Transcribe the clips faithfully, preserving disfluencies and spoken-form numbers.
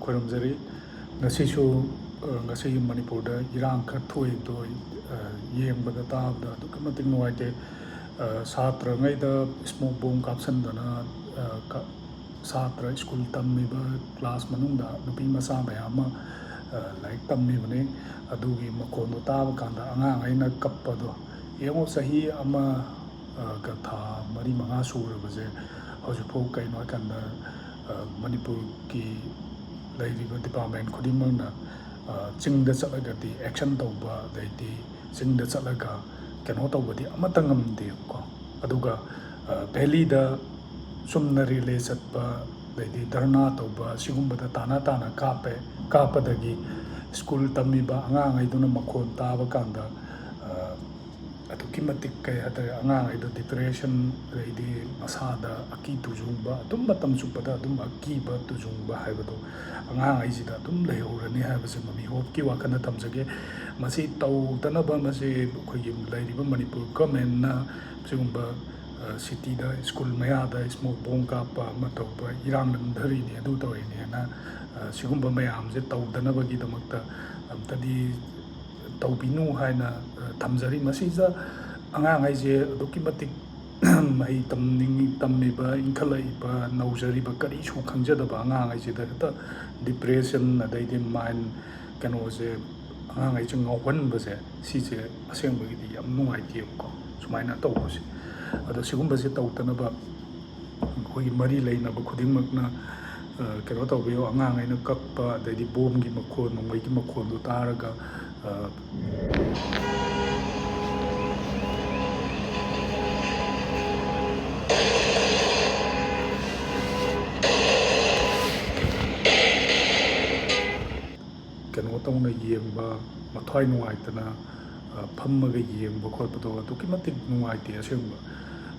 ꯈꯣꯏꯔꯝꯖꯔꯤ꯫ ꯉꯁꯤꯁꯨ, ꯑ, ꯉꯁꯤ ꯃꯅꯤꯄꯨꯔꯗ ꯏꯔꯥꯡ ꯈꯔ ꯊꯣꯛꯏꯗꯣ, ꯑ, ꯌꯦꯡꯕꯗ ꯇꯥꯕꯗ ꯑꯗꯨꯛꯀꯤ ꯃꯇꯤꯛ ꯅꯨꯡꯉꯥꯏꯇꯦ꯫ ꯑ, ꯁꯥꯇ꯭ꯔꯉꯩꯗ smoke bomb ꯀꯥꯞꯁꯟꯗꯅ, ꯑ, ꯀ-, ꯁꯥꯇ꯭ꯔ ꯁ꯭ꯀꯨꯜ ꯇꯝꯃꯤꯕ ꯀ꯭ꯂꯥꯁ ꯃꯅꯨꯡꯗ ꯅꯨꯄꯤ ꯃꯆꯥ ꯃꯌꯥꯝ ꯑꯃ, ꯑ, ꯂꯥꯏꯔꯤꯛ ꯇꯝꯃꯤꯕꯅꯤ꯫ ꯑꯗꯨꯒꯤ ꯃꯈꯣꯟꯗꯣ ꯇꯥꯕ ꯀꯥꯟꯗ ꯑꯉꯥꯡ ꯑꯩꯅ ꯀꯞꯄꯗꯣ ꯌꯦꯡꯉꯣ, ꯆꯍꯤ ꯑꯃ, ꯑ, ꯒ ꯊꯥ ꯃꯔꯤ ꯃꯉꯥ ꯁꯨꯔꯕꯁꯦ ꯍꯧꯖꯤꯛꯐꯥꯎ ꯀꯩꯅꯣ ꯍꯥꯏꯀꯥꯟꯗ, ꯑ, ꯃꯅꯤꯄꯨꯔꯒꯤ ꯂꯩꯔꯤꯕ department ꯈꯨꯗꯤꯡꯃꯛꯅ, ꯑ, ꯆꯤꯡꯗ ꯆꯠꯂꯒꯗꯤ action ꯇꯧꯕ, ꯑꯗꯩꯗꯤ ꯆꯤꯡꯗ ꯆꯠꯂꯒ ꯀꯩꯅꯣ ꯇꯧꯕꯗꯤ ꯑꯃꯠꯇ ꯉꯝꯗꯦꯕꯀꯣ꯫ ꯑꯗꯨꯒ, ꯑ, valleyꯗ ꯆꯨꯝꯅ relay ꯆꯠꯄ, ꯑꯗꯩꯗꯤ ꯙꯔꯅꯥ ꯇꯧꯕ, ꯁꯤꯒꯨꯝꯕꯗ ꯇꯥꯅ ꯇꯥꯅ ꯀꯥꯞꯄꯦ꯫ ꯀꯥꯞꯄꯗꯒꯤ ꯁ꯭ꯀꯨꯜ ꯇꯝꯃꯤꯕ ꯑꯉꯥꯡꯉꯩꯗꯨꯅ ꯃꯈꯣꯟ ꯇꯥꯕ ꯀꯥꯟꯗ, ꯑ, ꯑꯗꯨꯛꯀꯤ ꯃꯇꯤꯛ, ꯀꯩ ꯍꯥꯏꯇꯥꯔꯦ, ꯑꯉꯥꯡꯉꯩꯗꯣ depression, ꯑꯗꯩꯗꯤ ꯃꯁꯥꯗ ꯑꯀꯤ ꯇꯨꯖꯨꯡꯕ, ꯑꯗꯨꯝ ꯃꯇꯝ ꯆꯨꯞꯄꯗ ꯑꯗꯨꯝ ꯑꯀꯤꯕ ꯇꯨꯖꯨꯡꯕ ꯍꯥꯏꯕꯗꯣ ꯑꯉꯥꯡꯉꯩꯁꯤꯗ ꯑꯗꯨꯝ ꯂꯩꯍꯧꯔꯅꯤ ꯍꯥꯏꯕꯁꯤꯃ ꯃꯤꯍꯨꯠꯀꯤ ꯋꯥꯈꯜꯗ ꯊꯝꯖꯒꯦ꯫ ꯃꯁꯤ ꯇꯧꯗꯅꯕ, ꯃꯁꯤ ꯑꯩꯈꯣꯏꯒꯤ ꯂꯩꯔꯤꯕ ꯃꯅꯤꯄꯨꯔ governmentꯅ ꯁꯤꯒꯨꯝꯕ, ꯑ, cityꯗ ꯁ꯭ꯀꯨꯜ ꯃꯌꯥꯗ smoke bomb ꯀꯥꯞꯄ ꯑꯃ ꯇꯧꯕ, ꯏꯔꯥꯡ ꯅꯝꯊꯔꯤꯅꯦ, ꯑꯗꯨ ꯇꯧꯔꯤꯅꯦꯅ, ꯑ, ꯁꯤꯒꯨꯝꯕ ꯃꯌꯥꯝꯁꯦ ꯇꯧꯗꯅꯕꯒꯤꯗꯃꯛꯇ ꯑꯝꯇꯗꯤ ꯇꯧꯕꯤꯅꯨ ꯍꯥꯏꯅ, ꯑ, ꯊꯝꯖꯔꯤ꯫ ꯃꯁꯤꯗ ꯑꯉꯥꯡ ꯍꯥꯏꯁꯦ ꯑꯗꯨꯛꯀꯤ ꯃꯇꯤꯛ ꯃꯍꯩ ꯇꯝꯅꯤꯡ-, ꯇꯝꯃꯤꯕ, ꯏꯟꯈꯠꯂꯛꯏꯕ, ꯅꯧꯖꯔꯤꯕ, ꯀꯔꯤꯁꯨ ꯈꯪꯖꯗꯕ ꯑꯉꯥꯡ ꯍꯥꯏꯁꯤꯗ ꯍꯦꯛꯇ depression, ꯑꯗꯩꯗꯤ mind ꯀꯩꯅꯣꯁꯦ, ꯑꯉꯥꯡ ꯍꯥꯏꯁꯦ ꯉꯥꯎꯍꯟꯕꯁꯦ, ꯁꯤꯁꯦ ꯑꯁꯦꯡꯕꯒꯤꯗꯤ ꯌꯥꯝ ꯅꯨꯡꯉꯥꯏꯇꯦꯕꯀꯣ, ꯁꯨꯃꯥꯏꯅ ꯇꯧꯕꯁꯦ꯫ ꯑꯗꯣ ꯁꯤꯒꯨꯝꯕꯁꯦ ꯇꯧꯗꯅꯕ ꯑꯩꯈꯣꯏꯒꯤ ꯃꯔꯤ ꯂꯩꯅꯕ ꯈꯨꯗꯤꯡꯃꯛꯅ, ꯑ, ꯀꯩꯅꯣ ꯇꯧꯕꯤꯌꯨ꯫ ꯑꯉꯥꯡ ꯑꯩꯅ ꯀꯞꯄ, ꯑꯗꯩꯗꯤ ꯕꯣꯝꯒꯤ ꯃꯈꯣꯟ, ꯅꯣꯡꯃꯩꯒꯤ ꯃꯈꯣꯟꯗꯣ ꯇꯥꯔꯒ, ꯑ, ꯀꯩꯅꯣ ꯇꯧꯅ ꯌꯦꯡꯕ, ꯃꯊ꯭ꯋꯥꯏ ꯅꯨꯡꯉꯥꯏꯇꯅ, ꯑ, ꯐꯝꯃꯒ ꯌꯦꯡꯕ ꯈꯣꯠꯄꯗꯣ ꯑꯗꯨꯛꯀꯤ ꯃꯇꯤꯛ ꯅꯨꯡꯉꯥꯏꯇꯦ ꯑꯁꯦꯡꯕ꯫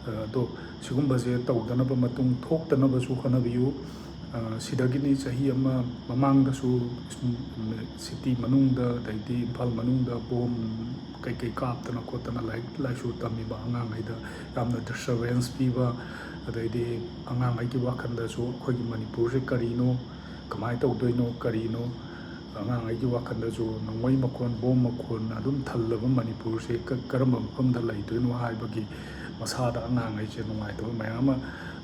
ꯑ, ꯑꯗꯣ ꯁꯤꯒꯨꯝꯕꯁꯦ ꯇꯧꯗꯅꯕ, ꯃꯇꯨꯡ ꯊꯣꯛꯇꯅꯕꯁꯨ ꯍꯣꯠꯅꯕꯤꯌꯨ꯫ ꯑ, ꯁꯤꯗꯒꯤꯅꯤ ꯆꯍꯤ ꯑꯃ ꯃꯃꯥꯡꯗꯁꯨ city ꯃꯅꯨꯡꯗ, ꯑꯗꯩꯗꯤ ꯏꯝꯐꯥꯜ ꯃꯅꯨꯡꯗ ꯕꯣꯝ ꯀꯩꯀꯩ ꯀꯥꯞꯇꯅ ꯈꯣꯠꯇꯅ ꯂꯥꯏꯔꯤꯛ ꯂꯥꯏꯁꯨ ꯇꯝꯃꯤꯕ ꯑꯉꯥꯡꯉꯩꯗ ꯌꯥꯝꯅ disturbance ꯄꯤꯕ, ꯑꯗꯩꯗꯤ ꯑꯉꯥꯡꯉꯩꯒꯤ ꯋꯥꯈꯜꯗꯁꯨ ꯑꯩꯈꯣꯏꯒꯤ ꯃꯅꯤꯄꯨꯔꯁꯦ ꯀꯔꯤꯅꯣ, ꯀꯃꯥꯏꯅ ꯇꯧꯗꯣꯏꯅꯣ, ꯀꯔꯤꯅꯣ, ꯑꯉꯥꯡꯉꯩꯒꯤ ꯋꯥꯈꯜꯗꯁꯨ ꯅꯣꯡꯃꯩ ꯃꯈꯣꯟ, ꯕꯣꯝ ꯃꯈꯣꯟ ꯑꯗꯨꯝ ꯊꯜꯂꯕ ꯃꯅꯤꯄꯨꯔꯁꯦ ꯀ-, ꯀꯔꯝꯕ ꯃꯐꯝꯗ ꯂꯩꯗꯣꯏꯅꯣ ꯍꯥꯏꯕꯒꯤ ꯃꯁꯥꯗ ꯑꯉꯥꯡꯉꯩꯁꯦ ꯅꯨꯡꯉꯥꯏꯇꯕ ꯃꯌꯥꯝ ꯑꯃ,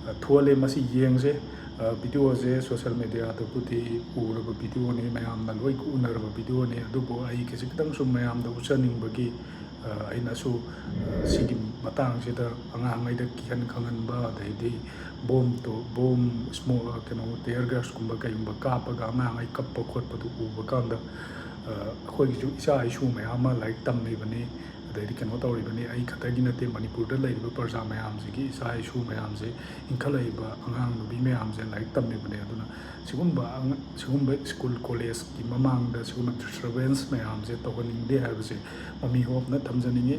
ꯑ, ꯊꯣꯛꯍꯜꯂꯦ꯫ ꯃꯁꯤ ꯌꯦꯡꯁꯦ꯫ ꯑ, videoꯁꯦ social mediaꯗꯕꯨꯗꯤ ꯎꯔꯕ videoꯅꯤ, ꯃꯌꯥꯝꯅ ꯂꯣꯏ ꯎꯅꯔꯕ videoꯅꯤ, ꯑꯗꯨꯕꯨ ꯑꯩ ꯈꯖꯤꯛꯇꯪ ꯁꯨꯝ ꯃꯌꯥꯝꯗ ꯎꯠꯆꯅꯤꯡꯕꯒꯤ, ꯑ, ꯑꯩꯅꯁꯨ, ꯑ, ꯁꯤꯒꯤ ꯃꯇꯥꯡꯁꯤꯗ ꯑꯉꯥꯡꯉꯩꯗ ꯀꯤꯍꯟ ꯈꯪꯍꯟꯕ, ꯑꯗꯩꯗꯤ ꯕꯣꯝ ꯇꯣ-, ꯕꯣꯝ, ꯏꯁꯃꯣ-, ꯑ, ꯀꯩꯅꯣ, tear gasꯀꯨꯝꯕ ꯀꯩꯒꯨꯝꯕ ꯀꯥꯞꯄꯒ ꯑꯉꯥꯡꯉꯩ ꯀꯞꯄ ꯈꯣꯠꯄꯗꯨ ꯎꯕ ꯀꯥꯟꯗ, ꯑ, ꯑꯩꯈꯣꯏꯒꯤꯁꯨ ꯏꯆꯥ ꯏꯁꯨ ꯃꯌꯥꯝ ꯑꯃ ꯂꯥꯏꯔꯤꯛ ꯇꯝꯂꯤꯕꯅꯤ, ꯑꯗꯩꯗꯤ ꯀꯩꯅꯣ ꯇꯧꯔꯤꯕꯅꯤ꯫ ꯑꯩ ꯈꯛꯇꯒꯤ ꯅꯠꯇꯦ, ꯃꯅꯤꯄꯨꯔꯗ ꯂꯩꯔꯤꯕ ꯄ꯭ꯔꯖꯥ ꯃꯌꯥꯝꯁꯤꯒꯤ ꯏꯆꯥ ꯏꯁꯨ ꯃꯌꯥꯝꯁꯦ, ꯏꯟꯈꯠꯂꯛꯏꯕ ꯑꯉꯥꯡ ꯅꯨꯄꯤ ꯃꯌꯥꯝꯁꯦ ꯂꯥꯏꯔꯤꯛ ꯇꯝꯂꯤꯕꯅꯦ꯫ ꯑꯗꯨꯅ ꯁꯤꯒꯨꯝꯕ ꯑꯉ-, ꯁꯤꯒꯨꯝꯕ ꯁ꯭ꯀꯨꯜ ꯀꯣꯂꯦꯖꯀꯤ ꯃꯃꯥꯡꯗ ꯁꯤꯒꯨꯝꯕ disturbance ꯃꯌꯥꯝꯁꯦ ꯇꯧꯍꯟꯅꯤꯡꯗꯦ ꯍꯥꯏꯕꯁꯦ ꯃꯃꯤ ꯍꯣꯞꯅ ꯊꯝꯖꯅꯤꯡꯉꯤ꯫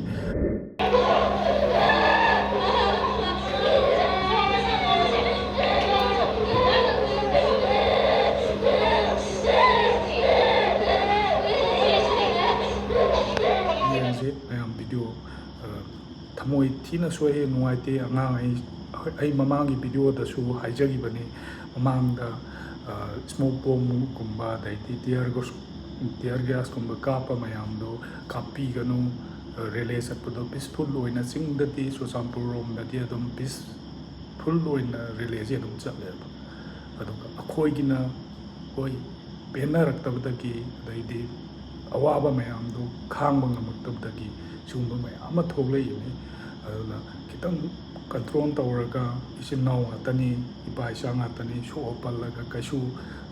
ꯌꯦꯡꯁꯦ ꯃꯌꯥꯝ video, ꯑ, ꯊꯃꯣꯏ ꯊꯤꯅ ꯁꯣꯛꯑꯦ, ꯅꯨꯡꯉꯥꯏꯇꯦ꯫ ꯑꯉꯥꯡ ꯑꯩ, ꯑꯩ ꯃꯃꯥꯡꯒꯤ videoꯗꯁꯨ ꯍꯥꯏꯖꯈꯤꯕꯅꯤ, ꯃꯃꯥꯡꯗ, ꯑ, smoke bombꯒꯨꯝꯕ, ꯑꯗꯩꯗꯤ tear gas, tear gasꯀꯨꯝꯕ ꯀꯥꯞꯄ ꯃꯌꯥꯝꯗꯣ ꯀꯥꯞꯄꯤꯒꯅꯨ꯫ ꯑ, rally ꯆꯠꯄꯗꯣ peaceful ꯑꯣꯏꯅ, ꯆꯤꯡꯗꯗꯤ, ꯆꯨꯔꯆꯥꯟꯄꯨꯔ ꯔꯣꯝꯗꯗꯤ ꯑꯗꯨꯝ peaceful ꯑꯣꯏꯅ rallyꯁꯦ ꯑꯗꯨꯝ ꯆꯠꯂꯦꯕ꯫ ꯑꯗꯨꯒ ꯑꯩꯈꯣꯏꯒꯤꯅ, ꯍꯣꯏ, ꯄꯦꯟꯅꯔꯛꯇꯕꯗꯒꯤ, ꯑꯗꯩꯗꯤ ꯑꯋꯥꯕ ꯃꯌꯥꯝꯗꯣ ꯈꯥꯡꯕ ꯉꯝꯃꯛꯇꯕꯗꯒꯤ ꯁꯤꯒꯨꯝꯕ ꯃꯌꯥꯝ ꯑꯃ ꯊꯣꯛꯂꯛꯏꯅꯤ꯫ ꯑꯗꯨꯅ ꯈꯤꯇꯪ control ꯇꯧꯔꯒ, ꯏꯆꯤꯟ ꯏꯅꯥꯎ ꯉꯥꯛꯇꯅꯤ, ꯏꯄꯥ ꯏꯆꯥ ꯉꯥꯛꯇꯅꯤ, ꯁꯣꯛꯑ ꯄꯜꯂꯒ ꯀꯩꯁꯨ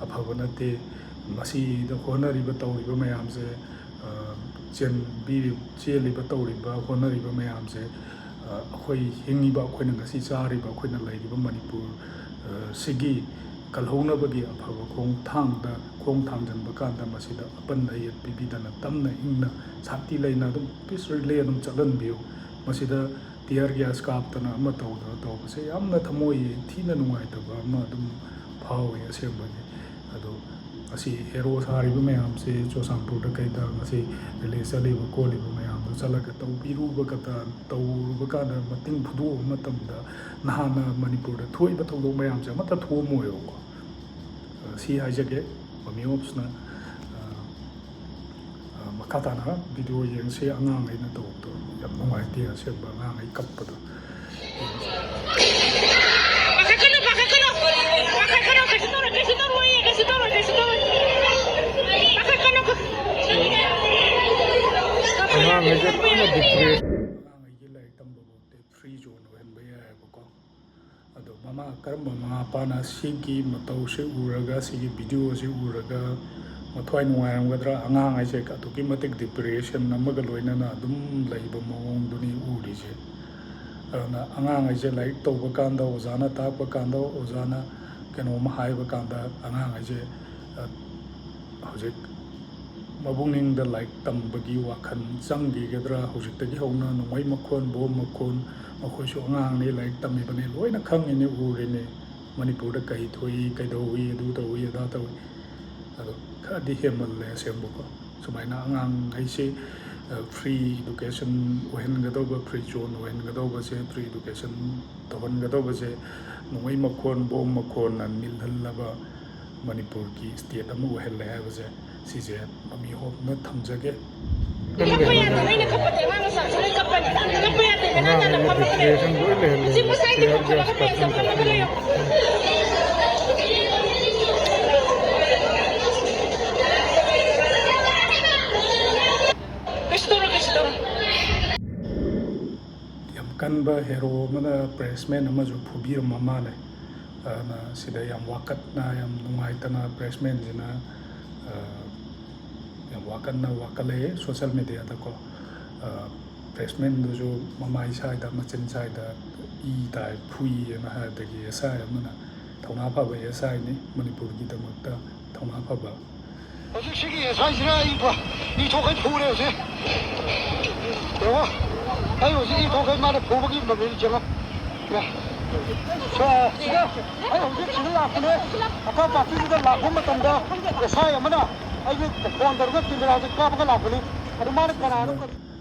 ꯑꯐꯕ ꯅꯠꯇꯦ꯫ ꯃꯁꯤꯗ ꯍꯣꯠꯅꯔꯤꯕ ꯇꯧꯔꯤꯕ ꯃꯌꯥꯝꯁꯦ, ꯑ, ꯆꯦꯟꯕꯤꯔꯤ-, ꯆꯦꯜꯂꯤꯕ ꯇꯧꯔꯤꯕ ꯍꯣꯠꯅꯔꯤꯕ ꯃꯌꯥꯝꯁꯦ, ꯑ, ꯑꯩꯈꯣꯏ ꯍꯤꯡꯉꯤꯕ, ꯑꯩꯈꯣꯏꯅ ꯉꯁꯤ ꯆꯥꯔꯤꯕ, ꯑꯩꯈꯣꯏꯅ ꯂꯩꯔꯤꯕ ꯃꯅꯤꯄꯨꯔ, ꯑ, ꯁꯤꯒꯤ ꯀꯜꯍꯧꯅꯕꯒꯤ ꯑꯐꯕ ꯈꯣꯡꯊꯥꯡꯗ ꯈꯣꯡ ꯊꯥꯡꯖꯤꯟꯕ ꯀꯥꯟꯗ ꯃꯁꯤꯗ ꯑꯄꯟ ꯑꯌꯦꯠ ꯄꯤꯕꯤꯗꯅ ꯇꯞꯅ ꯏꯪꯅ ꯁꯥꯟꯇꯤ ꯂꯩꯅ ꯑꯗꯨꯝ peace rally ꯑꯗꯨꯝ ꯆꯠꯍꯟꯕꯤꯌꯨ꯫ ꯃꯁꯤꯗ tear gas ꯀꯥꯞꯇꯅ ꯑꯃ ꯇꯧꯗꯅ ꯇꯧꯕꯁꯦ ꯌꯥꯝꯅ ꯊꯃꯣꯏ ꯊꯤꯅ ꯅꯨꯡꯉꯥꯏꯇꯕ ꯑꯃ ꯑꯗꯨꯝ ꯐꯥꯎꯋꯤ ꯑꯁꯦꯡꯕꯒꯤ꯫ ꯑꯗꯣ ꯉꯁꯤ hero ꯁꯥꯔꯤꯕ ꯃꯌꯥꯝꯁꯦ ꯆꯨꯔꯆꯥꯟꯄꯨꯔꯗ ꯀꯩꯗ ꯉꯁꯤ rally ꯆꯠꯂꯤꯕ ꯈꯣꯠꯂꯤꯕ ꯃꯌꯥꯝꯗꯣ ꯆꯠꯂꯒ ꯇꯧꯕꯤꯔꯨꯕ ꯀꯗ-, ꯇꯧꯔꯨꯕ ꯀꯥꯟꯗ ꯃꯇꯤꯡ ꯐꯨꯗꯣꯛꯑꯕ ꯃꯇꯝꯗ ꯅꯍꯥꯟꯅ ꯃꯅꯤꯄꯨꯔꯗ ꯊꯣꯛꯏꯕ ꯊꯧꯗꯣꯛ ꯃꯌꯥꯝꯁꯦ ꯑꯃꯠꯇ ꯊꯣꯛꯑꯝꯃꯣꯏꯕꯀꯣ꯫ ꯑ, ꯁꯤ ꯍꯥꯏꯖꯒꯦ, ꯃꯃꯤ ꯑꯣꯞꯁꯅ, ꯑ, ꯑ, ꯃꯈꯥ ꯇꯥꯅ ꯚꯤꯗꯤꯑꯣ ꯌꯦꯡꯁꯤ꯫ ꯑꯉꯥꯡꯈꯩꯅ ꯇꯧꯕꯗꯣ ꯌꯥꯝ ꯅꯨꯡꯉꯥꯏꯇꯦ, ꯑꯁꯦꯡꯕ ꯑꯉꯥꯡꯈꯩ ꯀꯞꯄꯗꯣ꯫ ꯄꯥꯈꯠꯀꯅꯨ, ꯄꯥꯈꯠꯀꯅꯨ, ꯄꯥꯈꯠꯀꯅꯨ, ꯀꯩꯁꯨ ꯇꯧꯔꯣꯏ, ꯀꯩꯁꯨ ꯇꯧꯔꯣꯏ, ꯀꯩꯁꯨ ꯇꯧꯔꯣꯏ, ꯀꯩꯁꯨ ꯇꯧꯔꯣꯏ, ꯄꯥꯈꯠꯀꯅꯨ꯫ ꯑꯉꯥꯡꯈꯩꯁꯦ ꯂꯣꯏꯅ ꯗꯤꯄ꯭ꯔꯦꯁ꯫ ꯑꯉꯥꯡꯈꯩꯒꯤ ꯂꯥꯏꯔꯤꯛ ꯇꯝꯕꯐꯥꯎꯗꯤ ꯐ꯭ꯔꯤ ꯖꯣꯟ ꯑꯣꯏꯍꯟꯕ ꯌꯥꯏꯑꯕꯀꯣ꯫ ꯑꯗꯣ ꯃꯃꯥ, ꯀꯔꯝꯕ ꯃꯃꯥ ꯃꯄꯥꯅ ꯁꯤꯒꯤ ꯃꯇꯧꯁꯦ ꯎꯔꯒ, ꯁꯤꯒꯤ ꯚꯤꯗꯤꯑꯣꯁꯦ ꯎꯔꯒ ꯃꯊ꯭ꯋꯥꯏ ꯅꯨꯡꯉꯥꯏꯔꯝꯒꯗ꯭ꯔꯥ? ꯑꯉꯥꯡ ꯍꯥꯏꯁꯦ ꯑꯗꯨꯛꯀꯤ ꯃꯇꯤꯛ ꯗꯤꯄ꯭ꯔꯦꯁꯟ ꯑꯃꯒ ꯂꯣꯏꯅꯅ ꯑꯗꯨꯝ ꯂꯩꯕ ꯃꯑꯣꯡꯗꯨꯅꯤ ꯎꯔꯤꯁꯦ꯫ ꯑꯗꯨꯅ ꯑꯉꯥꯡ ꯍꯥꯏꯁꯦ ꯂꯥꯏꯔꯤꯛ ꯇꯧꯕ ꯀꯥꯟꯗ, ꯑꯣꯖꯥꯅ ꯇꯥꯛꯄ ꯀꯥꯟꯗ, ꯑꯣꯖꯥꯅ ꯀꯩꯅꯣꯝ ꯍꯥꯏꯕ ꯀꯥꯟꯗ, ꯑꯉꯥꯡ ꯍꯥꯏꯁꯦ, ꯑ, ꯍꯧꯖꯤꯛ ꯃꯕꯨꯛꯅꯤꯡꯗ ꯂꯥꯏꯔꯤꯛ ꯇꯝꯕꯒꯤ ꯋꯥꯈꯜ ꯆꯪꯈꯤꯒꯗ꯭ꯔꯥ? ꯍꯧꯖꯤꯛꯇꯒꯤ ꯍꯧꯅ ꯅꯣꯡꯃꯩ ꯃꯈꯣꯟ, ꯕꯣꯝ ꯃꯈꯣꯟ, ꯃꯈꯣꯏꯁꯨ ꯑꯉꯥꯡꯅꯤ, ꯂꯥꯏꯔꯤꯛ ꯇꯝꯃꯤꯕꯅꯤ, ꯂꯣꯏꯅ ꯈꯪꯉꯤꯅꯤ, ꯎꯔꯤꯅꯤ꯫ ꯃꯅꯤꯄꯨꯔꯗ ꯀꯔꯤ ꯊꯣꯛꯏ, ꯀꯩꯗꯧꯏ, ꯑꯗꯨ ꯇꯧꯏ, ꯑꯗꯥ ꯇꯧꯏ꯫ ꯑꯗꯣ ꯈꯔꯗꯤ ꯍꯦꯟꯃꯜꯂꯦ ꯑꯁꯦꯡꯕꯀꯣ꯫ ꯁꯨꯃꯥꯏꯅ ꯑꯉꯥꯡꯈꯩꯁꯦ, ꯑ, ꯐ꯭ꯔꯤ ꯏꯗꯨꯀꯦꯁꯟ ꯑꯣꯏꯍꯟꯒꯗꯧꯕ, ꯐ꯭ꯔꯤ ꯖꯣꯟ ꯑꯣꯏꯍꯟꯒꯗꯧꯕꯁꯦ, ꯐ꯭ꯔꯤ ꯏꯗꯨꯀꯦꯁꯟ ꯇꯧꯍꯟꯒꯗꯧꯕꯁꯦ ꯅꯣꯡꯃꯩ ꯃꯈꯣꯟ, ꯕꯣꯝ ꯃꯈꯣꯟꯅ ꯃꯤꯜꯍꯜꯂꯕ ꯃꯅꯤꯄꯨꯔꯒꯤ ꯁ꯭ꯇꯦꯠ ꯑꯃ ꯑꯣꯏꯍꯜꯂꯦ ꯍꯥꯏꯕꯁꯦ, ꯁꯤꯁꯦ ꯃꯃꯤ ꯍꯣꯞꯅ ꯊꯝꯖꯒꯦ꯫ ꯀꯞꯄ ꯌꯥꯗꯦ, ꯑꯩꯅ ꯀꯞꯄꯗꯤ ꯑꯉꯥꯡ ꯃꯆꯥꯁꯤꯅ ꯀꯞꯄꯅꯤ꯫ ꯀꯞꯄ ꯌꯥꯗꯦ, ꯅꯅꯥ ꯇꯥꯅ ꯐꯝꯃꯒ ꯂꯩꯌꯨ꯫ ꯍꯧꯖꯤꯛ ꯃꯁꯥꯏꯗꯤ ꯀꯞꯄꯅ ꯐꯝꯃꯒ ꯂꯩꯌꯨ, ꯀꯞꯄꯅ ꯐꯝꯃꯒ ꯂꯩꯌꯨ꯫ ꯀꯩꯁꯨ ꯇꯧꯔꯣꯏ, ꯀꯩꯁꯨ ꯇꯧꯔꯣꯏ꯫ ꯌꯥꯝ ꯀꯟꯕ ꯍꯦꯔꯣ ꯑꯃꯅ ꯄ꯭ꯔꯦꯁꯃꯦꯟ ꯑꯃꯁꯨ ꯐꯨꯕꯤꯔꯝꯕ ꯃꯥꯜꯂꯦ꯫ ꯑꯗꯨꯅ ꯁꯤꯗ ꯌꯥꯝ ꯋꯥꯀꯠꯅ, ꯌꯥꯝ ꯅꯨꯡꯉꯥꯏꯇꯅ ꯄ꯭ꯔꯦꯁꯃꯦꯟꯁꯤꯅ, ꯑ, ꯌꯥꯝ ꯋꯥꯀꯠꯅ ꯋꯥꯀꯠꯂꯛꯑꯦ ꯁꯣꯁꯦꯜ ꯃꯦꯗꯤꯌꯥꯗꯀꯣ꯫ ꯑ, ꯄ꯭ꯔꯦꯁꯃꯦꯟꯗꯨꯁꯨ ꯃꯃꯥꯏ ꯁꯥꯏꯗ, ꯃꯆꯤꯟ ꯁꯥꯏꯗ, "ꯏ ꯇꯥꯏ, ꯐꯨꯏ" ꯑꯅ ꯍꯥꯏꯕꯗꯒꯤ ꯑꯦꯁ ꯑꯥꯏ ꯑꯃꯅ, ꯊꯧꯅꯥ ꯐꯕ ꯑꯦꯁ ꯑꯥꯏꯅꯤ, ꯃꯅꯤꯄꯨꯔꯒꯤꯗꯃꯛꯇ ꯊꯧꯅꯥ ꯐꯕ꯫ ꯍꯧꯖꯤꯛ ꯁꯤꯒꯤ ꯑꯦꯁ ꯑꯥꯏꯁꯤꯅ ꯑꯩ ꯐ-, ꯏ ꯊꯣꯛꯈꯩ ꯐꯨꯔꯦ ꯍꯧꯖꯤꯛ꯫ ꯌꯦꯡꯉꯣ, ꯑꯩ ꯍꯧꯖꯤꯛ ꯏ ꯊꯣꯛꯈꯩ ꯃꯥꯅ ꯐꯨꯕꯒꯤ ꯃꯃꯤꯗꯤ ꯌꯦꯡꯉꯣ꯫ ꯁꯦ, ꯁꯤꯗ ꯑꯩ ꯍꯧꯖꯤꯛ ꯁꯤꯗ ꯂꯥꯛꯄꯅꯦ꯫ ꯑꯄꯥ ꯄꯥꯔꯇꯤꯁꯤꯗ ꯂꯥꯛꯄ ꯃꯇꯝꯗ ꯑꯦꯁ ꯑꯥꯏ ꯑꯃꯅ ꯑꯩꯒꯤ ꯐꯣꯟ ꯇꯧꯔꯒ ꯀꯦꯃꯦꯔꯥꯁꯦ ꯀꯥꯞꯄꯒ ꯂꯥꯛꯄꯅꯤ꯫ ꯑꯗꯨ ꯃꯥꯅ ꯀꯅꯥꯅꯣ ꯀꯔꯤ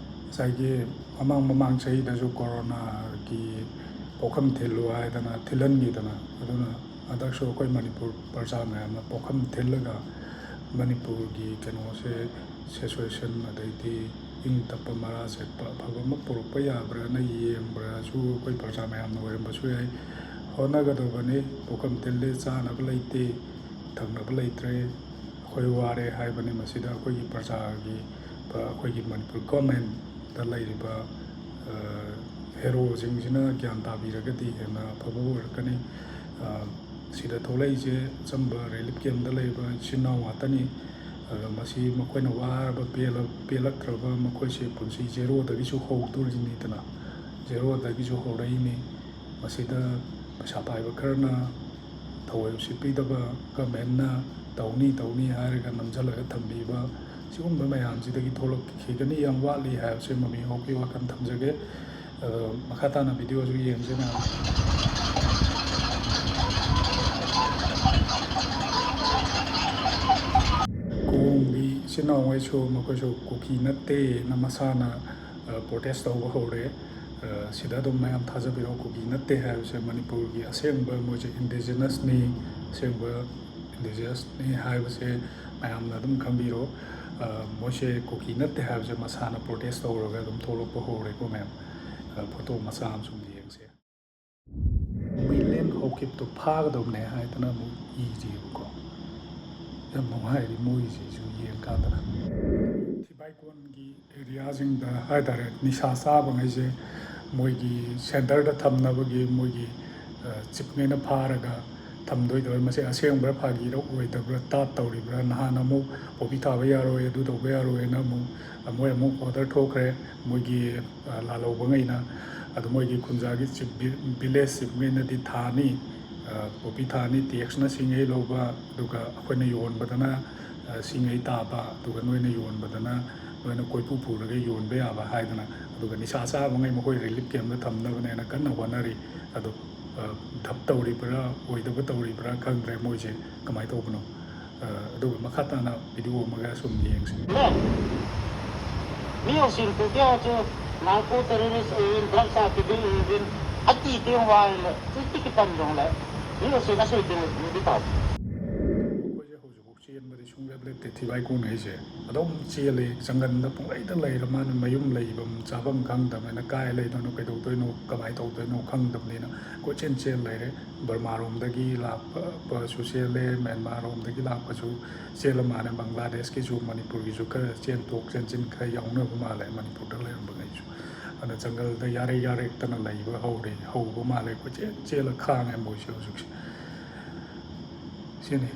ꯉꯁꯥꯏꯒꯤ ꯃꯃꯥꯡ, ꯃꯃꯥꯡ ꯆꯍꯤꯗꯁꯨ ꯀꯣꯔꯣꯅꯥꯒꯤ ꯄꯣꯛꯐꯝ ꯊꯤꯜꯂꯨ ꯍꯥꯏꯗꯅ ꯊꯤꯜꯍꯟꯈꯤꯗꯅ, ꯑꯗꯨꯅ ꯍꯟꯗꯛꯁꯨ ꯑꯩꯈꯣꯏ ꯃꯅꯤꯄꯨꯔ ꯄ꯭ꯔꯖꯥ ꯃꯌꯥꯝꯅ ꯄꯣꯠꯈꯝ ꯊꯤꯜꯂꯒ ꯃꯅꯤꯄꯨꯔꯒꯤ ꯀꯩꯅꯣꯁꯦ, ꯁꯦꯆꯨꯋꯦꯁꯟ, ꯑꯗꯩꯗꯤ ꯏꯪ ꯇꯞꯄ, ꯃꯔꯥ ꯁꯦꯠꯄ ꯑꯐꯕ ꯑꯃ ꯄꯨꯔꯛꯄ ꯌꯥꯕ꯭ꯔꯥꯅ ꯌꯦꯡꯕ꯭ꯔꯥꯁꯨ ꯑꯩꯈꯣꯏ ꯄ꯭ꯔꯖꯥ ꯃꯌꯥꯝꯅ ꯑꯣꯏꯔꯝꯕꯁꯨ ꯌꯥꯏ꯫ ꯍꯣꯠꯅꯒꯗꯧꯕꯅꯤ꯫ ꯄꯣꯠꯈꯝ ꯊꯤꯜꯂꯦ, ꯆꯥꯅꯕ ꯂꯩꯇꯦ, ꯊꯛꯅꯕ ꯂꯩꯇ꯭ꯔꯦ, ꯑꯩꯈꯣꯏ ꯋꯥꯔꯦ ꯍꯥꯏꯕꯅꯤ꯫ ꯃꯁꯤꯗ ꯑꯩꯈꯣꯏꯒꯤ ꯄ꯭ꯔꯖꯥꯒꯤ, ꯑꯩꯈꯣꯏꯒꯤ ꯃꯅꯤꯄꯨꯔ ꯒꯣꯔꯃꯦꯟꯗ ꯂꯩꯔꯤꯕ ꯍꯦꯔꯣꯁꯤꯡꯁꯤꯅ ꯒ꯭ꯌꯥꯟ ꯇꯥꯕꯤꯔꯒꯗꯤ ꯍꯦꯟꯅ ꯑꯐꯕ ꯑꯣꯏꯔꯛꯀꯅꯤ꯫ ꯁꯤꯗ ꯊꯣꯛꯂꯛꯏꯁꯦ ꯑꯆꯝꯕ ꯔꯤꯂꯤꯐ ꯀꯦꯝꯗ ꯂꯩꯕ ꯏꯆꯤꯟ ꯏꯅꯥꯎ ꯉꯥꯛꯇꯅꯤ꯫ ꯑꯗꯣ ꯃꯁꯤ ꯃꯈꯣꯏꯅ ꯋꯥꯔꯕ, ꯄꯦꯜꯂꯛꯇ꯭ꯔꯕ, ꯃꯈꯣꯏꯁꯦ ꯄꯨꯟꯁꯤ ꯖꯦꯔꯣꯗꯒꯤꯁꯨ ꯍꯧꯗꯣꯔꯤꯅꯤꯗꯅ, ꯖꯦꯔꯣꯗꯒꯤꯁꯨ ꯍꯧꯔꯛꯏꯅꯤ꯫ ꯃꯁꯤꯗ ꯄꯩꯁꯥ ꯄꯥꯏꯕ ꯈꯔꯅ ꯊꯑꯣꯏ ꯎꯁꯤꯠꯄꯤꯗꯕ, ꯒꯃꯦꯟꯅ ꯇꯧꯅꯤ ꯇꯧꯅꯤ ꯍꯥꯏꯔꯒ ꯅꯝꯁꯤꯜꯂꯒ ꯊꯝꯕꯤꯕ, ꯁꯤꯒꯨꯝꯕ ꯃꯌꯥꯝꯁꯤꯗꯒꯤ ꯊꯣꯛꯂꯛꯈꯤꯒꯅꯤ ꯌꯥꯝ ꯋꯥꯠꯂꯤ ꯍꯥꯏꯕꯁꯦ ꯃꯃꯤ ꯍꯣꯞꯀꯤ ꯋꯥꯈꯜ ꯊꯝꯖꯒꯦ꯫ ꯑꯗꯣ ꯃꯈꯥ ꯇꯥꯅ ꯚꯤꯗꯤꯑꯣꯁꯨ ꯌꯦꯡꯁꯤ ꯃꯌꯥꯝ꯫ ꯀꯣꯡꯒꯤ ꯏꯆꯤꯟ ꯏꯅꯥꯎꯉꯩꯁꯨ ꯃꯈꯣꯏꯁꯨ ꯀꯨꯀꯤ ꯅꯠꯇꯦꯅ ꯃꯁꯥꯅ ꯄ꯭ꯔꯣꯇꯦꯁ ꯇꯧꯕ ꯍꯧꯔꯦ꯫ ꯁꯤꯗ ꯑꯗꯨꯝ ꯃꯌꯥꯝ ꯊꯥꯖꯕꯤꯔꯣ, ꯀꯨꯀꯤ ꯅꯠꯇꯦ ꯍꯥꯏꯕꯁꯦ ꯃꯅꯤꯄꯨꯔꯒꯤ ꯑꯁꯦꯡꯕ ꯃꯣꯏꯁꯦ ꯏꯟꯗꯤꯖꯤꯅꯁꯅꯤ, ꯑꯁꯦꯡꯕ ꯏꯟꯗꯤꯖꯤꯅꯁꯅꯤ ꯍꯥꯏꯕꯁꯦ ꯃꯌꯥꯝꯅ ꯑꯗꯨꯝ ꯈꯪꯕꯤꯔꯣ꯫ ꯃꯣꯏꯁꯦ ꯀꯨꯀꯤ ꯅꯠꯇꯦ ꯍꯥꯏꯕꯁꯦ ꯃꯁꯥꯅ ꯄ꯭ꯔꯣꯇꯦꯁ ꯇꯧꯔꯒ ꯑꯗꯨꯝ ꯊꯣꯛꯂꯛꯄ ꯍꯧꯔꯦꯀꯣ ꯃꯌꯥꯝ꯫ ꯐꯣꯇꯣ ꯃꯆꯥ ꯑꯃ ꯁꯨꯝ ꯌꯦꯡꯁꯦ꯫ ꯃꯤꯂꯦꯟ ꯍꯧꯈꯤꯕꯗꯣ ꯐꯥꯒꯗꯧꯕꯅꯦ ꯍꯥꯏꯗꯅ ꯑꯃꯨꯛ ꯏꯔꯤꯑꯕꯀꯣ꯫ ꯌꯥꯝ ꯅꯨꯡꯉꯥꯏꯔꯤ ꯃꯣꯏꯁꯤꯁꯨ ꯌꯦꯡꯀꯥꯟꯗ꯫ ꯊꯤꯕꯥꯏꯀꯣꯟꯒꯤ ꯑꯦꯔꯤꯌꯥꯁꯤꯡꯗ ꯍꯥꯏꯇꯥꯔꯦ, ꯅꯤꯁꯥ ꯆꯥꯕꯉꯩꯁꯦ ꯃꯣꯏꯒꯤ ꯁꯦꯟꯇꯔꯗ ꯊꯝꯅꯕꯒꯤ ꯃꯣꯏꯒꯤ ꯆꯤꯞꯉꯩꯅ ꯐꯥꯔꯒ ꯊꯝꯗꯣꯏꯗꯣ, ꯃꯁꯤ ꯑꯁꯦꯡꯕ꯭ꯔꯥ ꯐꯥꯒꯤꯔ ꯑꯣꯏꯗꯕ꯭ꯔꯥ ꯇꯥꯠ ꯇꯧꯔꯤꯕ꯭ꯔꯥ? ꯅꯍꯥꯟ ꯑꯃꯨꯛ ꯄꯣꯄꯤ ꯊꯥꯕ ꯌꯥꯔꯣꯏ, ꯑꯗꯨ ꯇꯧꯕ ꯌꯥꯔꯣꯏꯅ ꯑꯃꯨꯛ ꯃꯣꯏ ꯑꯃꯨꯛ ꯑꯣꯔꯗꯔ ꯊꯣꯛꯈ꯭ꯔꯦ ꯃꯣꯏꯒꯤ ꯂꯥꯜꯍꯧꯕꯉꯩꯅ꯫ ꯑꯗꯨ ꯃꯣꯏꯒꯤ ꯈꯨꯟꯖꯥꯒꯤ ꯆꯤꯞ, ꯚꯤꯂꯦꯖ ꯆꯤꯞꯉꯩꯅꯗꯤ ꯊꯥꯅꯤ, ꯄꯣꯄꯤ ꯊꯥꯅꯤ, ꯇꯦꯛꯁꯅ ꯁꯤꯉꯩ ꯂꯧꯕ, ꯑꯗꯨꯒ ꯑꯩꯈꯣꯏꯅ ꯌꯣꯟꯕꯗꯅ ꯁꯤꯉꯩ ꯇꯥꯕ, ꯑꯗꯨꯒ ꯅꯣꯏꯅ ꯌꯣꯟꯕꯗꯅ ꯅꯣꯏꯅ ꯀꯣꯏꯄꯨ ꯄꯨꯔꯒ ꯌꯣꯟꯕ ꯌꯥꯕ ꯍꯥꯏꯗꯅ꯫ ꯑꯗꯨꯒ ꯅꯤꯁꯥ ꯆꯥꯕꯉꯩ ꯃꯈꯣꯏ ꯔꯤꯂꯤꯐ ꯀꯦꯝꯗ ꯊꯝꯅꯕꯅꯦꯅ ꯀꯟꯅ ꯍꯣꯠꯅꯔꯤ꯫ ꯑꯗꯣ ꯙꯞ ꯇꯧꯔꯤꯕ꯭ꯔꯥ ꯑꯣꯏꯗꯕ ꯇꯧꯔꯤꯕ꯭ꯔꯥ ꯈꯪꯗ꯭ꯔꯦ ꯃꯣꯏꯁꯦ ꯀꯃꯥꯏꯅ ꯇꯧꯕꯅꯣ꯫ ꯑꯗꯨꯒ ꯃꯈꯥ ꯇꯥꯅ ꯚꯤꯗꯤꯑꯣ ꯑꯃꯒ ꯁꯨꯝ ꯌꯦꯡꯁꯤ꯫ ꯃꯤ ꯎꯁꯤꯟ ꯇꯨꯗꯦ ꯍꯧꯖꯤꯛ ꯅꯥꯔꯀꯣ ꯇꯦꯔꯣꯔꯤꯁ ꯑꯣꯏꯔꯤꯕ, ꯗ꯭ꯔꯒ ꯆꯥꯕꯤꯗ ꯑꯣꯏꯔꯤꯕ, ꯑꯇꯤ ꯇꯦꯡ ꯋꯥꯏ ꯂꯩ, ꯇꯨꯇꯤ ꯈꯤꯇꯪ ꯌꯣꯡ ꯂꯩ꯫ ꯑꯩꯈꯣꯏꯁꯦ ꯍꯧꯖꯤꯛꯐꯥꯎ ꯆꯦꯟꯕꯗꯤ ꯁꯨꯡꯂꯦꯞ ꯂꯦꯞꯇꯦ, ꯊꯤꯕꯥꯏ ꯀꯣꯟ ꯍꯥꯏꯁꯦ꯫ ꯑꯗꯨꯝ ꯆꯦꯜꯂꯤ, ꯖꯪꯒꯜꯗ ꯄꯨꯡꯂꯩꯗ ꯂꯩꯔ ꯃꯥꯅ ꯃꯌꯨꯝ ꯂꯩꯐꯝ ꯆꯥꯐꯝ ꯈꯪꯗꯕꯅꯤꯅ, ꯀꯥꯏ ꯂꯩꯗꯣꯏꯅꯣ, ꯀꯩꯗꯧꯗꯣꯏꯅꯣ, ꯀꯃꯥꯏꯅ ꯇꯧꯗꯣꯏꯅꯣ ꯈꯪꯗꯕꯅꯤꯅ ꯀꯣꯏꯆꯦꯟ ꯆꯦꯜ ꯂꯩꯔꯦ꯫ ꯕꯔꯃꯥꯔꯣꯝꯗꯒꯤ ꯂꯥꯛꯄꯁꯨ ꯆꯦꯜꯂꯦ, ꯃ꯭ꯌꯥꯟꯃꯥꯔꯔꯣꯝꯗꯒꯤ ꯂꯥꯛꯄꯁꯨ ꯆꯦꯜꯂ ꯃꯥꯜꯂꯦ, ꯕꯪꯒ꯭ꯂꯥꯗꯦꯁꯀꯤꯁꯨ ꯃꯅꯤꯄꯨꯔꯒꯤꯁꯨ ꯈꯔ ꯆꯦꯟꯊꯣꯛ ꯆꯦꯟꯁꯤꯟ ꯈꯔ ꯌꯥꯎꯅꯕ ꯃꯥꯜꯂꯦ, ꯃꯅꯤꯄꯨꯔꯗ ꯂꯩꯔꯝꯕꯈꯩꯁꯨ꯫ ꯑꯗ ꯖꯪꯒꯜꯗ ꯌꯥꯔꯦ ꯌꯥꯔꯦꯛꯇꯅ ꯂꯩꯕ ꯍꯧꯔꯦ, ꯍꯧꯕ ꯃꯥꯜꯂꯦ꯫ ꯀꯣꯏꯆꯦꯟ ꯆꯦꯜꯂ ꯈꯥꯡꯉꯦ ꯃꯣꯏꯁꯦ ꯍꯧꯖꯤꯛꯁꯦ꯫ ꯁꯤꯅꯤ꯫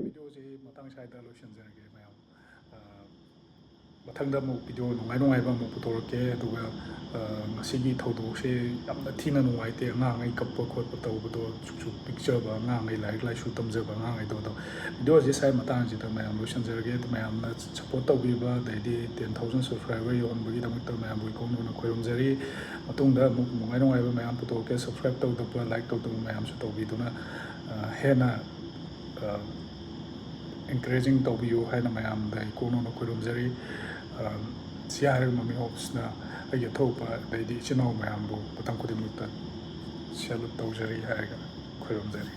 ꯚꯤꯗꯤꯑꯣꯁꯤ ꯃꯇꯥꯡ ꯁ꯭ꯋꯥꯏꯗ ꯂꯣꯏꯁꯤꯟꯖꯔꯒꯦ ꯃꯌꯥꯝ꯫ ꯑ, ꯃꯊꯪꯗ ꯑꯃꯨꯛ ꯚꯤꯗꯤꯑꯣ ꯅꯨꯡꯉꯥꯏ ꯅꯨꯡꯉꯥꯏꯕ ꯑꯃꯨꯛ ꯄꯨꯊꯣꯔꯛꯀꯦ꯫ ꯑꯗꯨꯒ, ꯑ, ꯉꯁꯤꯒꯤ ꯊꯧꯗꯣꯛꯁꯦ ꯌꯥꯝꯅ ꯊꯤꯅ ꯅꯨꯡꯉꯥꯏꯇꯦ꯫ ꯑꯉꯥꯡꯉꯩ ꯀꯞꯄ ꯈꯣꯠꯄ ꯇꯧꯕꯗꯣ, ꯆꯨꯛ ꯆꯨꯛ ꯄꯤꯛꯆꯕ ꯑꯉꯥꯡꯉꯩ, ꯂꯥꯏꯔꯤꯛ ꯂꯥꯏꯁꯨ ꯇꯝꯖꯕ ꯑꯉꯥꯡꯉꯩꯗꯣ꯫ ꯑꯗꯣ ꯚꯤꯗꯤꯑꯣꯁꯦ ꯁ꯭ꯋꯥꯏ ꯃꯇꯥꯡꯁꯤꯗ ꯃꯌꯥꯝ ꯂꯣꯏꯁꯤꯟꯖꯔꯒꯦ꯫ ꯑꯗꯨ ꯃꯌꯥꯝꯅ ꯁꯞꯄꯣꯔꯠ ꯇꯧꯕꯤꯕ, ꯑꯗꯩꯗꯤ ten thousand subscriber ꯌꯧꯍꯟꯕꯒꯤꯗꯃꯛꯇ ꯃꯌꯥꯝꯕꯨ ꯏꯀꯣꯛ ꯅꯧꯅ ꯈꯣꯏꯔꯨꯝꯖꯔꯤ꯫ ꯃꯇꯨꯡꯗ ꯑꯃꯨꯛ ꯅꯨꯡꯉꯥꯏ ꯅꯨꯡꯉꯥꯏꯕ ꯃꯌꯥꯝ ꯄꯨꯊꯣꯛꯀꯦ꯫ Subscribe ꯇꯧꯗꯕ, like ꯇꯧꯗꯕ ꯃꯌꯥꯝꯁꯨ ꯇꯧꯕꯤꯗꯨꯅ, ꯑ, ꯍꯦꯟꯅ, ꯑ, encouraging ꯇꯧꯕꯤꯌꯨ ꯍꯥꯏꯅ ꯃꯌꯥꯝꯗ ꯏꯀꯣꯛ ꯅꯧꯅ ꯈꯣꯏꯔꯨꯝꯖꯔꯤ꯫ ꯑ, ꯁꯤ ꯍꯥꯏꯔꯒ ꯃꯃꯤ ꯑꯣꯐꯤꯁꯅ ꯑꯩꯒꯤ ꯑꯊꯧꯕ, ꯑꯗꯩꯗꯤ ꯏꯆꯤꯟ ꯏꯅꯥꯎ ꯃꯌꯥꯝꯕꯨ ꯃꯇꯝ ꯈꯨꯗꯤꯡꯃꯛꯇ salute ꯇꯧꯖꯔꯤ ꯍꯥꯏꯔꯒ ꯈꯣꯏꯔꯨꯝꯖꯔꯤ꯫